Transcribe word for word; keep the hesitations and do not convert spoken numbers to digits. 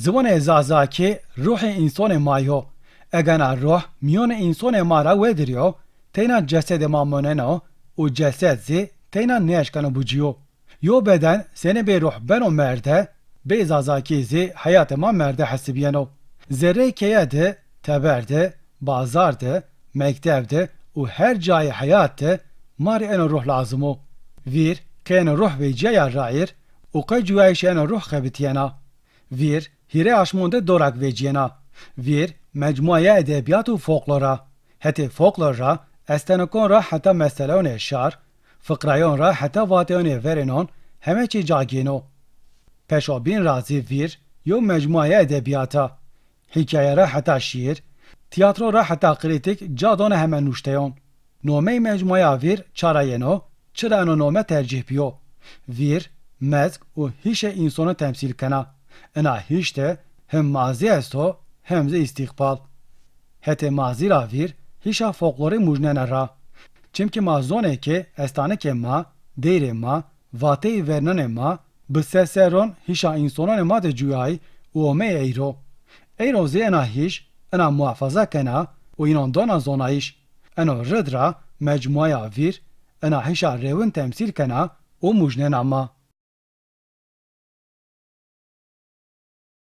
Ziwanê Zazakî ruhê însonê ma yo. Egana ruh mîyonê însonê ma ra wedirîyo, teyna cesedê ma moneno û cesed zî teyna nêeşkeno bucîyo. Yo beden senê bê ruh beno merde, bê Zazakî zî heyatê ma merde hesibîyeno. Zerreyê keye de, teber de, bazar de, mekteb de û her cayê heyat de ma rê eno ruh lazim o. Vîr qey eno ruh vecîyaya rayîr û qey cuyayîşê eno ruh xebitîyena. Vîr hîrê aşmon de dorak vecîyena. Vîr mecmuaya edebîyat û folklor a. Hetê folklor ra estenikon ra heta meseleyonê şar, fiqrayon ra heta vateyonê verênon heme çî ca gêno. Peşobîn ra zî vîr yew mecmuaya edebîyat a. Hîkaye ra heta şîîr, tîyatro ra heta krîtîk ca dona heme nuşteyon. Nomeyê mecmuaya vîr ça ra yeno, çira eno nome tercîh bîyo? Vîr, mezg û hîşê însonu temsîl kena. Ina hîş de hem mazî esto hem zî îstîqbal. Hetê mazî ra vîr hîşa folklorî mujnena ra. Çimkî ma zonê ke estanikê ma, deyrê ma, vateyî vernanê ma bi seseron hîşa însonanê ma de cuyayî û omeyê eyro. Eyro zî ena hîş, ena muhafaza kena û înan dona zonayîş. Eno rid ra mecmuaya vîr ena hîşa rewin temsîl kena û mujnena ma.